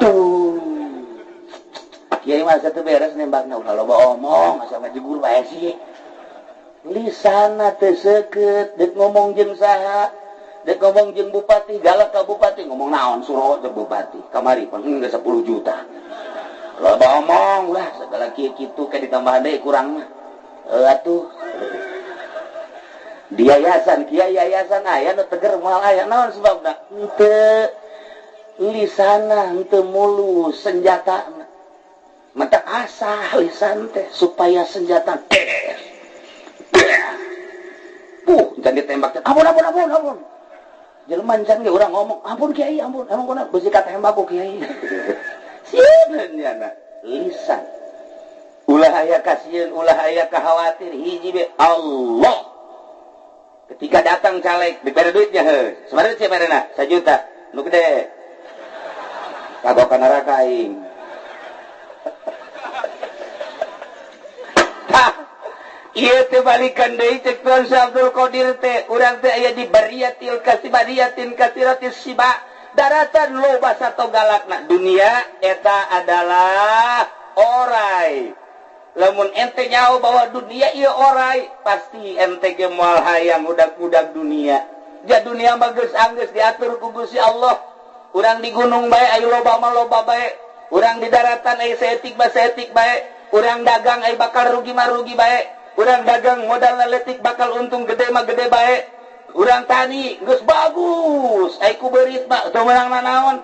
Tuh. Kiai mah teu beres nembakna, ulah loba omong, asal ngejegur bae sih. Lisana teu seukeut, deuk ngomong jeung saha, deuk ngomong jeung bupati, galak ka bupati, ngomong naon suro jeung bupati. Kamari pan geus 10 juta. Loba omong lah segala kieu kitu ke ditambahan deui kurang mah. Atuh. Di yayasan, kiai yayasan aya nu teger moal aya naon sebabna? Henteu lisana, henteu mulus senjatana. Mata asah lisan teh supaya senjata des. Jangan ditembak. Ampun, ampun, ampun, ampun. Jelema can ge urang ngomong, ampun kiai, ampun. Emang kuna beusi katembak ku kiai. Sieun nyana lisan. Ulah aya kasieun, ulah aya kahawatir, hiji be Allah. Ketika datang caleg, dibere duitnya heuh. Sabaraha duit merena? 1 juta. Nu gede. Kagok ka neraka aing. Ieu teh balikan deui cek Tuan Syekh Abdul Qadir teh, urang teh aya di bariatil kasibariatin kasiratis siba, daratan loba sato galakna. Dunia eta adalah orai. Lamun ente nyaho bahwa dunia ieu orai, pasti ente ge moal hayang udag-udag dunia. Ja dunia mah geus anggeus diatur ku Gusti Allah. Urang di gunung bae aya loba mah loba bae, urang di daratan aya saeutik mah saeutik bae, urang dagang aya bakal rugi mah rugi bae. Urang dagang modal leletik bakal untung gede mah gede bae. Urang tani geus bagus, ai ku beurit mah teu meunang nanaon.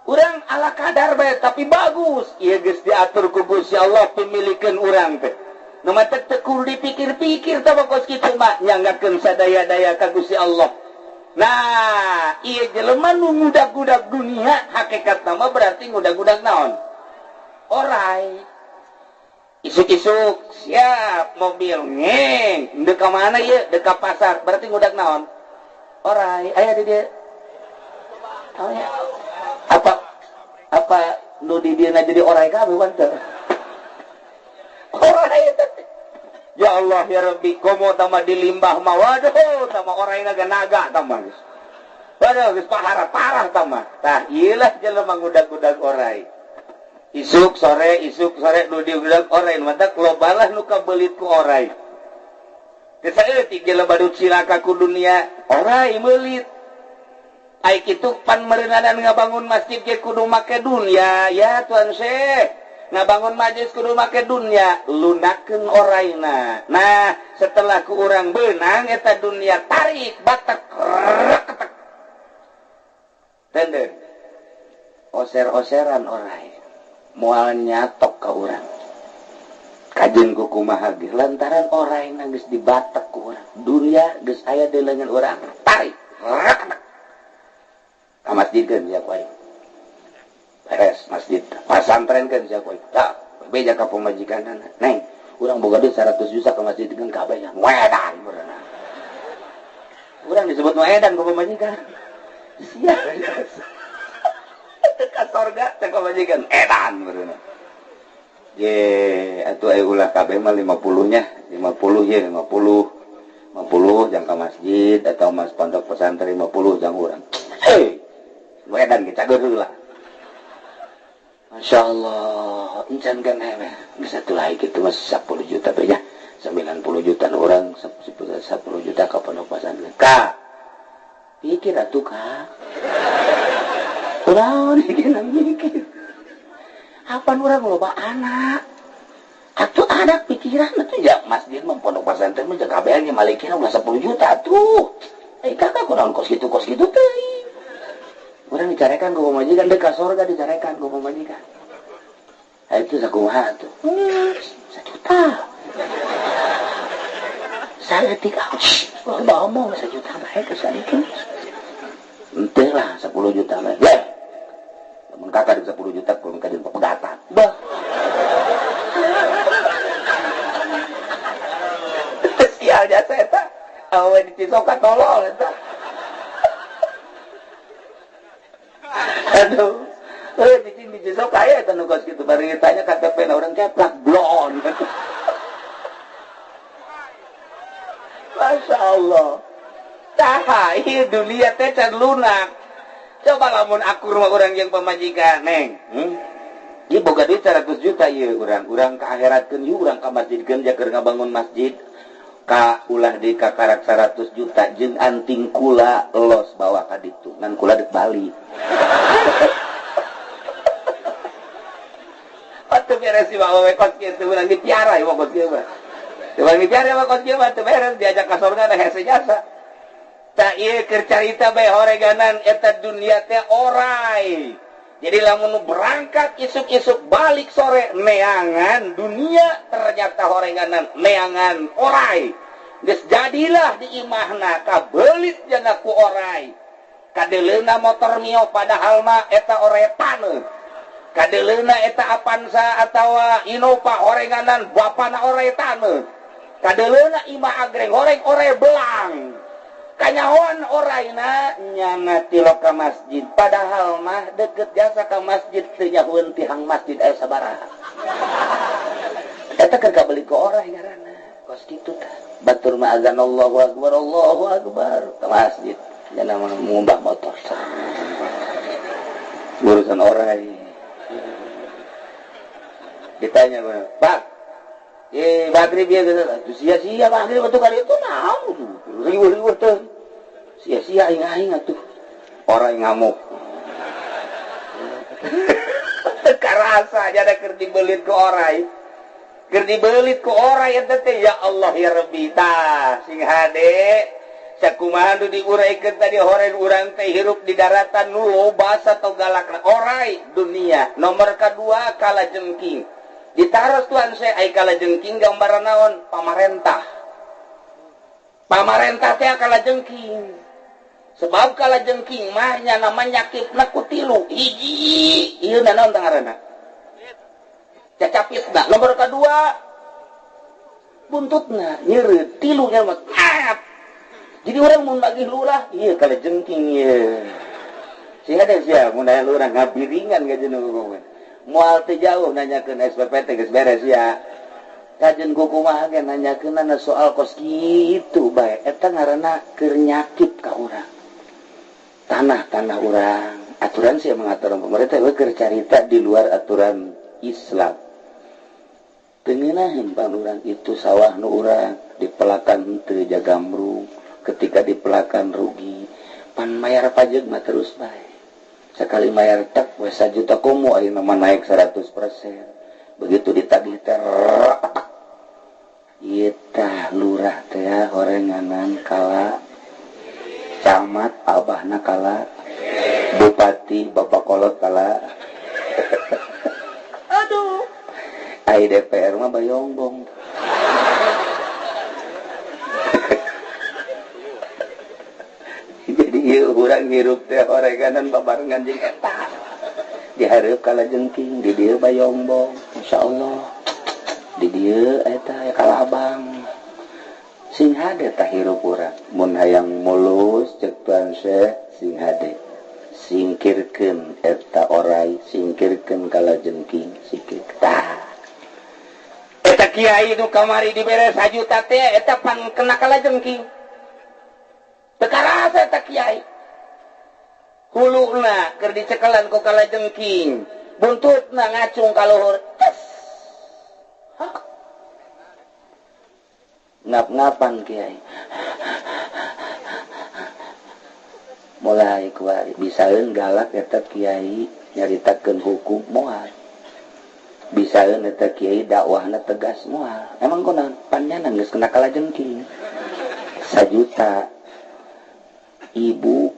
Urang ala kadar bae tapi bagus. Ieu geus diatur ku Gusti Allah pemilikeun urang teh. Nu matak teu kudu dipikir-pikir tah kos kitu mah nyanggakeun sadaya-daya ka Gusti Allah. Nah, ieu jelema nu ngudag-gudag dunia hakikatna mah berarti ngudag-gudag naon? Orai. Isuk-isuk siap mobil ngeng deuk ka mana ieu? Deuk ka pasar berarti ngudag naon? Orai. Aya di dieu. Oh ya. Apa apa nu di dieu jadi orai kabeh wan teu? Orai teh. Ya Allah ya Rabbi, komo tambah dilimbah mah waduh tambah orai naga-naga tambah geus. Waduh geus parah tambah. Tah ieu lah jelema ngudag-gudag orai. Isuk sore nu diudag orai matak lobalah nu kabelit ku orai. Teu saeutik jelema nu cilaka ku dunia, orai meulit. Ai kitu pan meureunana ngabangun masjid ge kudu make dunia, ya Tuan Syekh. Ngabangun majlis kudu make dunia, lunakeun oraina. Nah, setelah ku urang beunang eta dunia tarik batak reketek. Tenden. Oser-oseran orai. Moal nyatok ka urang. Kajen ku kumaha ge lantaran orang geus dibatek ku urang. Dunia geus aya di leungeun urang, tarik. Ka masjidkeun sia ku aing. Beres masjid, pasantrenkeun sia ku aing. Tah, beja ka pamajikanana. Neng, urang boga duit 100 juta ka masjid keun kabeh nya. Wedan beureunan. Urang disebut wedan ku pamajikan. Sia. Ka sorga teh pamajikan edan beureunan. Ye, atuh aya ulah kabeh mah 50 nya, 50 ye, 50. 50 jang ka masjid atau mas pondok pesantren 50 jang urang. Hei, wedan ge cager heula. Masya Allah, encan kan heme. Geus atuh lain kitu mah 10 juta teh nya. 90 juta orang, 10 juta ka pondok pesantren. Ka, pikir atuh ka. Kunaon mikir. Apan urang loba anak? Atuh anak pikiran atuh ya masjid mah pondok pesantren mah kabeh nya malikina ulah 10 juta atuh. Eh kakak kunaon kos kitu teh. Urang dicarekan ku pamajikan deuk ka sorga dicarekan ku pamajikan. Ha itu sakumaha atuh? 1 juta. Saeutik ulah omong 1 juta bae geus saeutik. Henteu lah 10 juta mah. Leh. Mun kakak 10 juta kudu ka pegatan. Bah. Sial jasa eta. Awe dicisok tolol eta. Aduh. Cicing dicisok aya eta nu kos kitu bari tanya KTP na urang keplak blon. Masya Allah. Tah, ieu dunia teh can lunak. Coba lamun akur mah urang jeung pamajikan, Neng. Ieu boga duit 100 juta ieu urang. Urang ka akhiratkeun ieu urang ka masjidkeun ja keur ngabangun masjid. Ka ulah di kakarak 100 juta jeung anting kula los bawa ka ditu. Ngan kula deuk balik. Atuh beres si bawa we kos kieu urang dipiara ieu kos kieu mah. Urang dipiara mah kos kieu mah teu beres diajak ka sorga da hese jasa. Tak ieu keur carita bae horeganan eta dunia teh orai. Jadi lamun berangkat isuk-isuk balik sore neangan dunia ternyata horeganan neangan orai. Geus jadilah di imahna kabelit jana ku orai. Kadeleuna motor Mio padahal mah eta orai taneuh. Kadeleuna eta Avanza atawa Innova horeganan bapana orai taneuh. Kadeleuna imah agreng horeng orai belang. Kanyahoan oraina nyana tilo ka masjid padahal mah deket jasa ka masjid teu nyahueun tihang masjid aya sabaraha. Eta keur kabeli ku orai ngaranna kos kitu tah. Batur mah azan Allahu akbar Allahu akbar ka masjid nyana mah ngumbah motor. Urusan orai. Ditanya Pak, maghrib ya gitu. Sia-sia maghrib atuh kali itu naon riweuh-riweuh teh. Sia-sia aing-aing atuh. Orang ngamuk. Karasa jada keur dibelit ku orai. Keur dibelit ku orai eta teh ya Allah ya Rabbi tah sing hade. Sakumaha nu diuraikeun tadi horeun urang teh hirup di daratan nu loba atau galakna orai dunia. Nomor kadua kala jengking. Ditaros tuan saya ai kala jengking gambaran naon pamarentah. Pamarentah teh kala jengking. Sebab kala jengking mah nya nama nyakitna ku tilu. Hiji ieu naon teh ngaranna? Cacapitna. Nomor kadua buntutna nyeureut tilu nya mah. Jadi orang mun nagih lurah ieu kala jengking ieu. Sia deh sia mun aya lurah ngabiringan ka jeung ngomong. Moal teu jauh nanyakeun SPP teh geus beres ya. Kajen kumaha ge nanyakeunana soal kos kitu bae. Eta ngaranna keur nyakit ka urang. Tanah-tanah urang. Aturan sih emang aturan pemerintah we keur carita di luar aturan Islam. Teu ngeunaheun pan urang itu sawah nu urang dipelakan teu jagamrung, ketika dipelakan rugi, pan mayar pajak mah terus bae. Sekali mayar tak we 1 juta komo ayeuna mah naik 100%. Begitu ditagih teh ieu tah lurah teh horenganan kala camat abahna kala bupati bapak kolot kala. Aduh. Ai DPR mah bayongbong. Jadi ieu urang hirup teh oreganan babarengan jeung eta. Dihareup kalajengking, di dieu bayongbong, insyaallah. Di dieu eta kalabang. Sing hade tah hirup urang. Mun hayang mulus ceuk Tuan Syekh sing hade. Singkirkeun eta orai, singkirkeun kalajengking, singkir tah. Eta kiai nu kamari dibere sajuta teh eta pan kena kalajengking. Teu karasa eta kiai. Huluna keur dicekelan ku kalajengking, buntutna ngacung ka luhur. Ngap-ngapan kiai. Mulai kuari bisaeun galak eta kiai nyaritakeun hukum moal. Bisaeun eta kiai dakwahna tegas moal. Emang kunaon? Panjana geus kena kalajengking. Sajuta ibu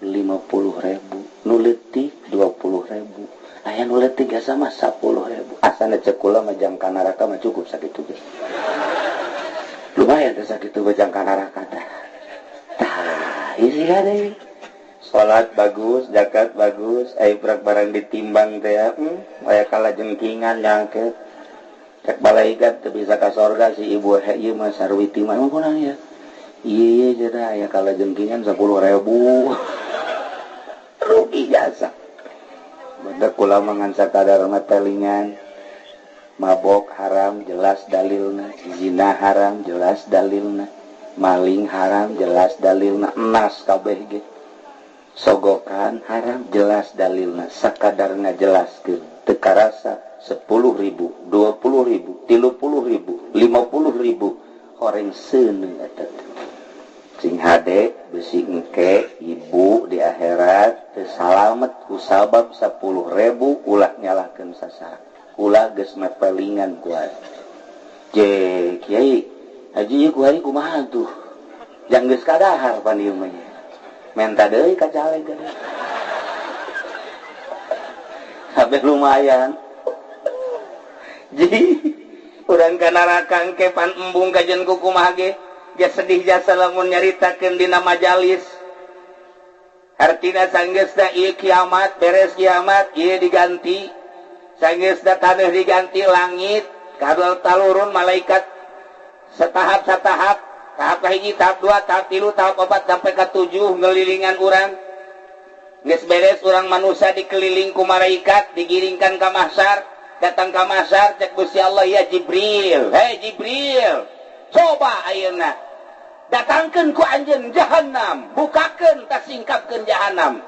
50.000, nu leutik 20.000. Aya nu leutik asa mah 10.000. Asana ceuk kula mah jangka neraka mah cukup sakitu ge. Lumayan teh sakitu mah jangka neraka tah. Tah, isi hade. Salat bagus, zakat bagus, ai prak barang ditimbang teh aya kalajengkingan nyangket. Cek malaikat teu bisa ka sorga si ibu ieu mah sarwiti mah emang kunaon ya? Ieu cenah aya kalajengkingan 10.000. Rugi jasa. Badak kula mah ngan sakadar mah telingan. Mabok haram jelas dalilna, zina haram jelas dalilna, maling haram jelas dalilna, enas kabeh ge. Sogokan haram jelas dalilna, sakadarna jelaskeun teu karasa 10.000, 20.000, 30.000, 50.000 horeng seuneu eta teh. Sing hade besi engke ibu di akhirat teu salamet ku sabab 10.000 ulah nyalahkeun sasaha. Ulah geus mepelingan kuat. Je kiai haji ieu kuari kumaha tuh? Jang geus kadahar pan ieu mah. Menta deui ka caleg deui. Kabeh lumayan. Ji urang ka neraka engke pan embung kajen ku kumaha ge? Ge sedih jasa lamun nyaritakeun dina majalis. Artina sanggeusna ieu kiamat, beres kiamat ieu diganti. Sanggeusna taneuh diganti langit, kadal talurun malaikat setahap-setahap, tahap kahiji, tahap dua, tahap tilu, tahap opat sampai ka 7 ngelilingan urang. Geus beres urang manusia dikeliling ku malaikat, digiringkan ka mahsyar, datang ka mahsyar cek Gusti Allah, ya Jibril, hei Jibril, coba ayeuna datangkeun ku anjeun jahanam, bukakeun tasingkapkeun jahanam.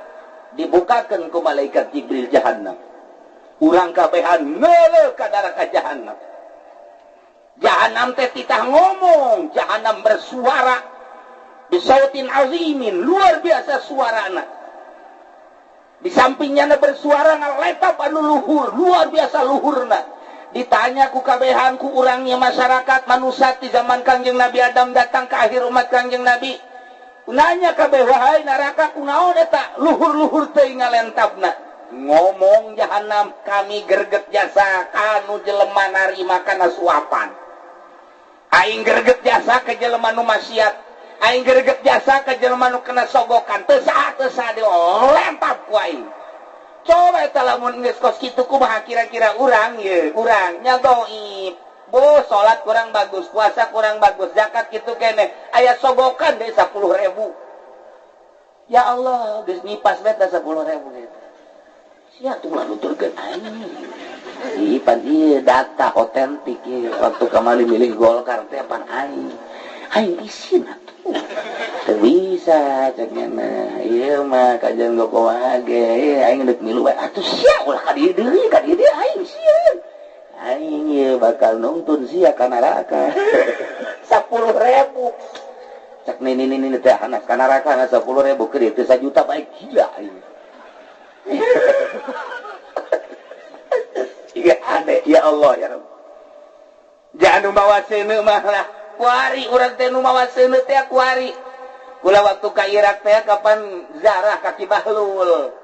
Dibukakeun ku malaikat Jibril jahanam. Urang kabehan ngeuleuh ka neraka jahanam. Jahanam teh titah ngomong, jahanam bersuara bisautin azimin, luar biasa suarana. Di sampingnya bersuara ngaletap anu luhur, luar biasa luhurna. Ditanya ku kabehan ku urangnya masyarakat manusia di zaman Kangjeng Nabi Adam datang ke akhir umat Kangjeng Nabi. Nanya kabeh, wahai neraka kunaon eta luhur-luhur teh ngalentapna. Ngomong jahanam, kami gerget jasa kanu jelema narima kana suapan. Aing gerget jasa ke jelema nu maksiat, aing gerget jasa ke jelema nu kena sogokan, teu saha dilempap ku aing. Coba eta lamun geus kos kitu kumaha kira-kira urang ye, urang nya dhaif. Bo salat kurang bagus, puasa kurang bagus, zakat kitu keneh, aya sogokan deui 10.000. Ya Allah, geus ngipas bae 10.000 eta. Sia tuh lah nuturkeun aing. Ih pan ieu data otentik ieu waktu kamari milih Golkar teh pan aing. Aing isin atuh. Teu bisa cek nya ieu mah kajian gokoa ge aing deuk milu bae atuh sia ulah ka dieu deui ka dieu deui aing sieun. Aing ieu bakal nungtun sia ka neraka. 10.000. Cek nini-nini teh hanas ka neraka 10.000 keur teu sajuta bae gila aing. Iya aneh ya Allah ya Rabb. Jangan nu mawa seuneu mah lah. Kuari urang teh nu mawa seuneu teh kuari. Kula waktu ka Irak teh kapan zarah ka Ki Bahlul.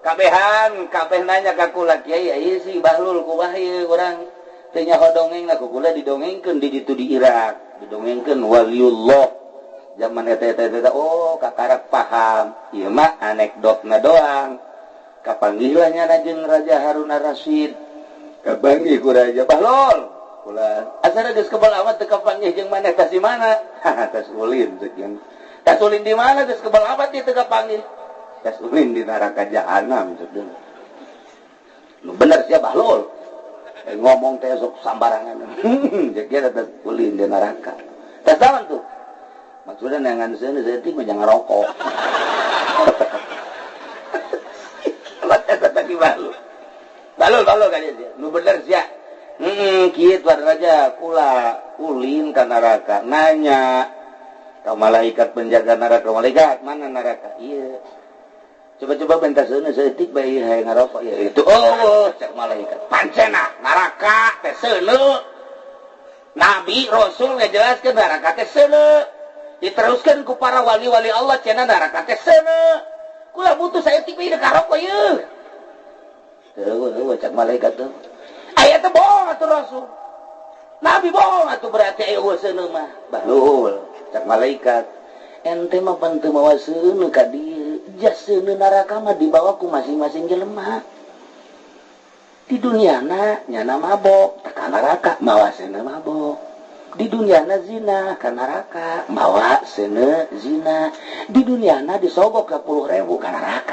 Kabehan kabeh nanya ka kula kiai ieu si Bahlul kumaha ieu urang Teu nyaho dongeng ku kula didongengkeun di ditu di Irak, didongengkeun waliullah zaman eta eta eta. Oh, kakarak paham ieu mah anekdotna doang. Kapanggih lah nyana jeung Raja Harun Ar-Rasyid, kapanggih ku Raja, "Bahlol, kula asa geus kebal amat teu kapanggih jeung maneh, tas di mana?" "Tas ulin," cek. "Tas ulin di mana? Geus kebal amat teu kapanggih." "Tas ulin di neraka jahanam," cek. "Nu bener sia, Bahlol, ngomong teh sok sambarangan." Jadi tas ulin di neraka, tas naon tuh maksudnya? Neangan seuneu saeutik mah, jangan rokok. Tadi balu balu balu kan dia, "Nu bener sia." Kieu, tuan raja, kula ulin ka neraka, nanya ka malaikat penjaga neraka, "Malaikat, mana neraka?" "Iya, coba-coba bentar seuneu saeutik bae hayang ngarokok ya itu." "Oh," cek malaikat, "pancena neraka teh seuneu. Nabi Rasul ngejelaskeun neraka teh seuneu, diteruskan ku para wali-wali Allah, cenah neraka teh seuneu. Kula butuh saeutik bae ngarokok ieu." "Heueuh, heueuh," cek malaikat tuh. "Aya teh bohong atuh, Rasul. Nabi bohong atuh, berarti aya seuneu mah." "Bahlul," cek malaikat, "ente mah pan teu mawa seuneu ka dieu. Seuneu neraka mah dibawa ku masing-masing jelema di duniana. Nyana mabok ka neraka mawa seuneu mabok, di duniana zina ka neraka mawa seuneu zina, di duniana disogok 10.000 ka neraka."